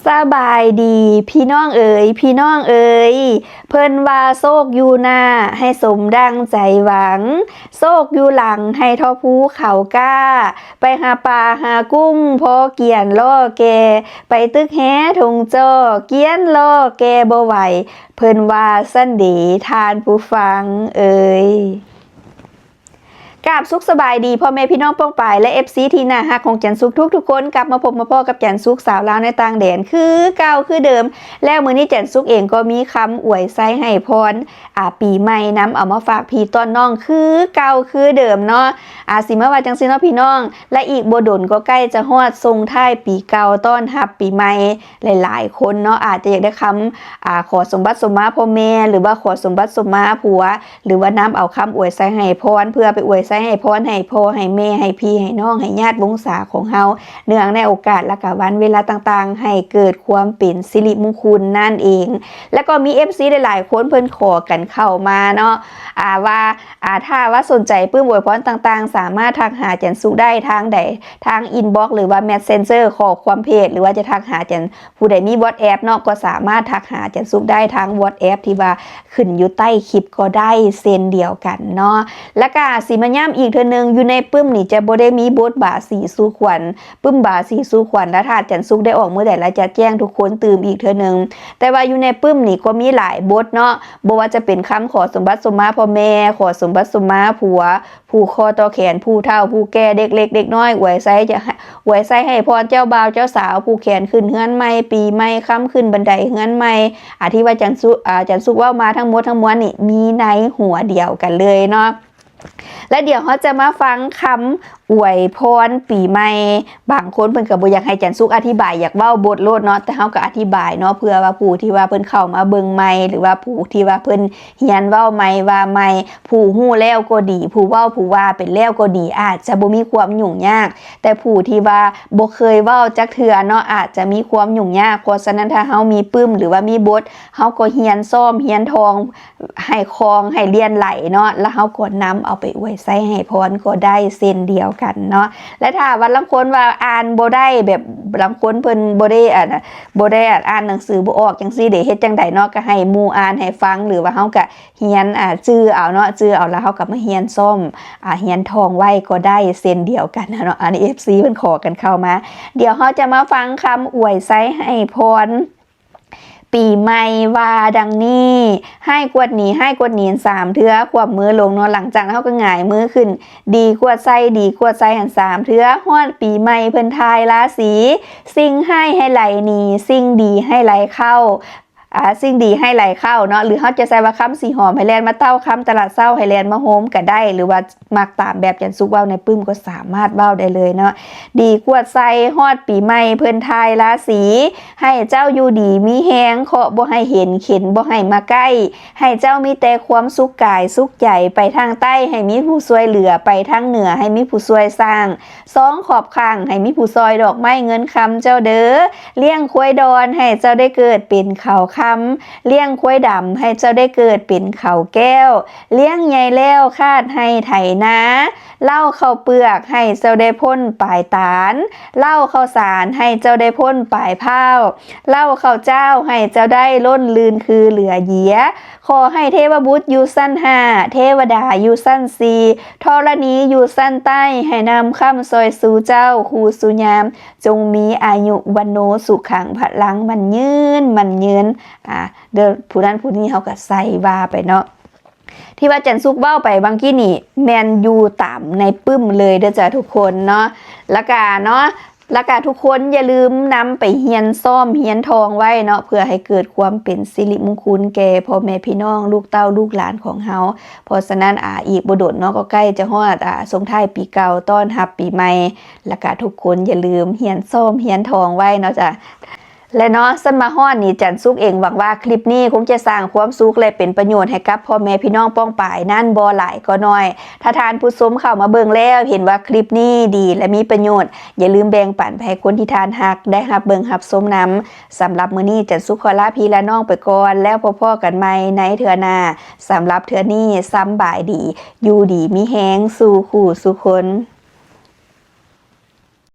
ສະບາຍດີພີ່ນ້ອງເອີຍ ພີ່ນ້ອງເອີຍ ເພິ່ນວ່າໂຊກຢູ່ໜ້າໃຫ້ສົມດັ່ງໃຈຫວັງ ໂຊກຢູ່ຫຼັງໃຫ້ທໍ່ພູເຂົາກ້າ ໄປຫາປາຫາກຸ້ງພໍກຽນລໍ້ແກ່ ໄປຕຶກແຮທົ່ງຈໍ້ກຽນລໍ້ແກ່ບໍ່ໄຫວ ເພິ່ນວ່າຊັ້ນເດທ່ານຜູ້ຟັງເອີຍ. ກາບສຸກສະບາຍດີພໍ່ແມ່ພີ່ນ້ອງປ້ອງປາຍ ແລະ ເອັຟຊີ ທີ່ໜ້າຮັກຂອງຈັນສຸກທຸກໆຄົນ ກັບມາພົບມາພໍ້ກັບຈັນສຸກສາວລາວໃນຕ່າງແດນຄືເກົ່າຄືເດີມ ແລ້ວມື້ນີ້ຈັນສຸກເອງກໍມີຄຳອວຍໄຊໃຫ້ພອນ ອາ ປີໃໝ່ນຳເອົາມາຝາກພີ່ຕ້ອນນ້ອງຄືເກົ່າຄືເດີມເນາະ. ອາ ຊິມາວ່າຈັ່ງຊີ້ເນາະພີ່ນ້ອງ ແລະ ອີກບໍ່ດົນກໍໃກ້ຈະຮອດສົ່ງທ້າຍປີເກົ່າຕ້ອນຮັບປີໃໝ່ ຫຼາຍໆຄົນເນາະ ອາດຈະຢາກໄດ້ຄຳ ອາ ຂໍສົມບັດສົມມາພໍ່ແມ່ ຫຼືວ່າຂໍສົມບັດສົມມາຜົວ ຫຼືວ່ານຳເອົາຄຳອວຍໄຊໃຫ້ພອນ ເພື່ອໄປອວຍໄຊໃຫ້ພອນໃຫ້ພໍ່ໃຫ້ແມ່ ໃຫ້ພີ່ໃຫ້ນ້ອງ ໃຫ້ຍາດວົງສາຂອງເຮົາ ເນື່ອງໃນໂອກາດ ແລະ ກະວັນເວລາຕ່າງໆ ໃຫ້ເກີດຄວາມເປັນສິລິມຸງຄຸນນັ້ນເອງ. ແລະ ກໍມີ ເອັຟຊີ ຫຼາຍໆຄົນເພິ່ນຂໍກັນເຂົ້າມາເນາະ ອາ ວ່າ ອາ ຖ້າວ່າສົນໃຈປຶ້ມອວຍພອນຕ່າງໆ ສາມາດທັກຫາຈັນສຸກໄດ້ທາງໃດ ທາງອິນບັອກ ຫຼືວ່າແມັດເຊັນເຈີ ຂໍ້ຄວາມເພຈ ຫຼືວ່າຈະທັກຫາຈັນ ຜູ້ໃດມີວັອດແອັບເນາະ ກໍສາມາດທັກຫາຈັນສຸກໄດ້ທາງວັອດແອັບທີ່ວ່າຂຶ້ນຢູ່ໃຕ້ຄລິບກໍໄດ້ເຊັ່ນດຽວກັນເນາະ. ແລ້ວກະຊິມາຢ້ຳອີກເທື່ອໜຶ່ງ ຢູ່ໃນປຶ້ມນີ້ຈະບໍ່ໄດ້ມີບົດບາສີສູ່ຂວັນ ປຶ້ມບາສີສູ່ຂວັນ ແລະ ຖ້າຈັນສຸກໄດ້ອອກມື້ໃດ ລະຈະແຈ້ງທຸກຄົນຕື່ມອີກເທື່ອໜຶ່ງ. ແຕ່ວ່າຢູ່ໃນປຶ້ມນີ້ກໍມີຫຼາຍບົດເນາະ ບໍ່ວ່າຈະເປັນຄຳຂໍສົມບັດສົມມາພໍ່ແມ່ ຂໍສົມບັດສົມມາຜົວ ຜູກຄໍຕໍ່ແຂນຜູ້ເຖົ້າຜູ້ແກ່ ເດັກເລັກເດັກນ້ອຍ ອວຍໄຊຈະ ອວຍໄຊໃຫ້ພອນເຈົ້າບ່າວເຈົ້າສາວ ຜູກແຂນຂຶ້ນເຮືອນໃໝ່ ປີໃໝ່ ຄຳຂຶ້ນບັນໄດເຮືອນໃໝ່ ອາ ທີ່ວ່າຈັນສຸ ອາ ຈັນສຸກເວົ້າມາທັງໝົດທັງມວນນີ້ ມີໃນຫົວດຽວກັນເລີຍເນາະ. ແລະ ດຽວເຮົາຈະມາຟັງຄຳອວຍພອນປີໃໝ່ ບາງຄົນເພິ່ນກໍບໍ່ຢາກໃຫ້ຈັນສຸກອະທິບາຍ ຢາກເວົ້າບົດໂລດເນາະ ແຕ່ເຮົາກໍອະທິບາຍເນາະ ເພື່ອວ່າຜູ້ທີ່ວ່າເພິ່ນເຂົ້າມາເບິ່ງໃໝ່ ຫຼືວ່າຜູ້ທີ່ວ່າເພິ່ນ ຮຽນເວົ້າໃໝ່ວ່າໃໝ່ ຜູ້ຮູ້ແລ້ວກໍດີ ຜູ້ເວົ້າຜູ້ວ່າເປັນແລ້ວກໍດີ ອາດຈະບໍ່ມີຄວາມຫຍຸ້ງຍາກ ແຕ່ຜູ້ທີ່ວ່າບໍ່ເຄີຍເວົ້າຈັກເທື່ອເນາະ ອາດຈະມີຄວາມຫຍຸ້ງຍາກ. ເພາະສະນັ້ນ ຖ້າເຮົາມີປຶ້ມ ຫຼືວ່າມີບົດ ເຮົາກໍຮຽນຊ້ອມ ຮຽນທ່ອງໃຫ້ຄ່ອງ ໃຫ້ລ່ຽນໄຫຼເນາະ ແລ້ວເຮົາກໍນຳເອົາໄປອວຍໄຊໃຫ້ພອນກໍໄດ້ເຊັ່ນດຽວກັນເນາະ. ແລະ ຖ້າວ່າລາງຄົນວ່າອ່ານບໍ່ໄດ້ ແບບລາງຄົນເພິ່ນບໍ່ໄດ້ ອັນ ບໍ່ໄດ້ ອັນ ອ່ານໜັງສືບໍ່ອອກຈັ່ງຊີ້ເດ ເຮັດຈັ່ງໃດເນາະ ກໍໃຫ້ໝູ່ອ່ານໃຫ້ຟັງ ຫຼືວ່າເຮົາກໍ ຮຽນ ອາ ຈື່ເອົາເນາະ ຈື່ເອົາ ແລ້ວເຮົາກໍມາຮຽນຊ້ອມ ອາ ຮຽນທ່ອງໄວ້ກໍໄດ້ເຊັ່ນດຽວກັນເນາະ. ອັນນີ້ ເອັຟຊີ ເພິ່ນຂໍກັນເຂົ້າມາ ດຽວເຮົາຈະມາຟັງຄຳອວຍໄຊໃຫ້ພອນປີໃໝ່ວ່າດັ່ງນີ້ ຮ້າຍກວດດີ ຮ້າຍກວດດີ ສາມເທື່ອ ຂວ້ຳມືລົງເນາະ ຫຼັງຈາກນັ້ນເຮົາກໍຫງາຍມືຂຶ້ນ ດີກວດໃສ່ ດີກວດໃສ່ຫັ້ນ ສາມເທື່ອ ຮອດປີໃໝ່ເພິ່ນຖ່າຍລາສີ ສິ່ງຮ້າຍໃຫ້ໄຫຼໜີ ສິ່ງດີໃຫ້ໄຫຼເຂົ້າ ອາ ສິ່ງດີໃຫ້ໄຫຼເຂົ້າເນາະ ຫຼືເຮົາຈະໃສ່ວ່າຄຳສີຫອມໃຫ້ແລ່ນມາເຕົ້າ ຄຳຕະຫຼາດເຊົ້າໃຫ້ແລ່ນມາໂຮມກໍໄດ້ ຫຼືວ່າມັກຕາມແບບຈັນສຸກເວົ້າໃນປຶ້ມກໍສາມາດເວົ້າໄດ້ເລີຍເນາະ. ດີກວດໃສ່ ຮອດປີໃໝ່ເພິ່ນຖ່າຍລາສີ ໃຫ້ເຈົ້າຢູ່ດີມີແຮງ ເຄາະບໍ່ໃຫ້ເຫັນ ເຂັນບໍ່ໃຫ້ມາໃກ້ ໃຫ້ເຈົ້າມີແຕ່ຄວາມສຸກກາຍສຸກໃຈ ໄປທາງໃຕ້ໃຫ້ມີຜູ້ຊ່ວຍເຫຼືອ ໄປທາງເໜືອໃຫ້ມີຜູ້ຊ່ວຍສ້າງ ສອງຂອບຂ້າງໃຫ້ມີຜູ້ຊ່ອຍດອກໄມ້ເງິນຄຳເຈົ້າເດີ ລ້ຽງຄວາຍດອນໃຫ້ເຈົ້າໄດ້ເກີດເປັນເຂົ້າຄຳ ລ້ຽງຄວາຍດຳໃຫ້ເຈົ້າໄດ້ເກີດເປັນເຂົ້າແກ້ວ ລ້ຽງໃຫຍ່ແລ້ວຄາດໄຮ່ໄຖນາ ເລົ້າເຂົ້າເປືອກໃຫ້ເຈົ້າໄດ້ພົ້ນປາຍຕານ ເລົ້າເຂົ້າສານໃຫ້ເຈົ້າໄດ້ພົ້ນປາຍພ້າວ ເລົ້າເຂົ້າຈ້າວໃຫ້ເຈົ້າໄດ້ລົ້ນລື່ນຄືເຫຼືອເຢຍ ຂໍໃຫ້ເທວະບຸດຢູ່ຊັ້ນຫ້າ ເທວະດາຢູ່ຊັ້ນສີ່ ທໍລະນີຢູ່ຊັ້ນໃຕ້ ໃຫ້ນຳຄ້ຳຊ່ອຍຊູເຈົ້າຄູ່ສູ່ຍາມ ຈົ່ງມີອາຍຸວັນໂນສຸຂັງພະລັງ ໝັ້ນຍືນ ໝັ້ນຍືນ ອາ ເດີ ຜູ້ນັ້ນຜູ້ນີ້ເຮົາກໍໃສ່ວ່າໄປເນາະ. ທີ່ວ່າຈັນສຸກເວົ້າໄປຫວ່າງກີ້ນີ້ ແມ່ນຢູ່ຕາມໃນປຶ້ມເລີຍເດີຈ້າທຸກຄົນເນາະ ລະກະເນາະ ລະກະທຸກຄົນຢ່າລືມນຳໄປຮຽນຊ້ອມຮຽນທ່ອງໄວ້ເນາະ ເພື່ອໃຫ້ເກີດຄວາມເປັນສິລິມຸງຄຸນແກ່ພໍ່ແມ່ພີ່ນ້ອງ ລູກເຕົ້າລູກຫຼານຂອງເຮົາ. ເພາະສະນັ້ນ ອາ ອີກບໍ່ດົນເນາະ ກໍໃກ້ຈະຮອດ ອາ ສົ່ງທ້າຍປີເກົ່າຕ້ອນຮັບປີໃໝ່ ລະກະທຸກຄົນຢ່າລືມຮຽນຊ້ອມຮຽນທ່ອງໄວ້ເນາະຈ້າ. ແລະເນາະ ຊັ້ນມາຮອດນີ້ ຈັນສຸກເອງຫວັງວ່າຄລິບນີ້ຄົງຈະສ້າງຄວາມສຸກ ແລະ ເປັນປະໂຫຍດໃຫ້ກັບພໍ່ແມ່ພີ່ນ້ອງປ້ອງປາຍນັ້ນ ບໍ່ຫຼາຍກໍໜ້ອຍ. ຖ້າທ່ານຜູ້ຊົມເຂົ້າມາເບິ່ງແລ້ວ ເຫັນວ່າຄລິບນີ້ດີ ແລະ ມີປະໂຫຍດ ຢ່າລືມແບ່ງປັນໄປໃຫ້ຄົນທີ່ທ່ານຮັກໄດ້ຮັບເບິ່ງຮັບຊົມນຳ. ສຳລັບມື້ນີ້ ຈັນສຸກຂໍລາພີ່ລານ້ອງໄປກ່ອນ ແລ້ວພົບພໍ້ກັນໃໝ່ໃນເທື່ອໜ້າ. ສຳລັບເທື່ອນີ້ ສຳບາຍດີ ຢູ່ດີມີແຮງສູ່ຄູ່ສູ່ຄົນ.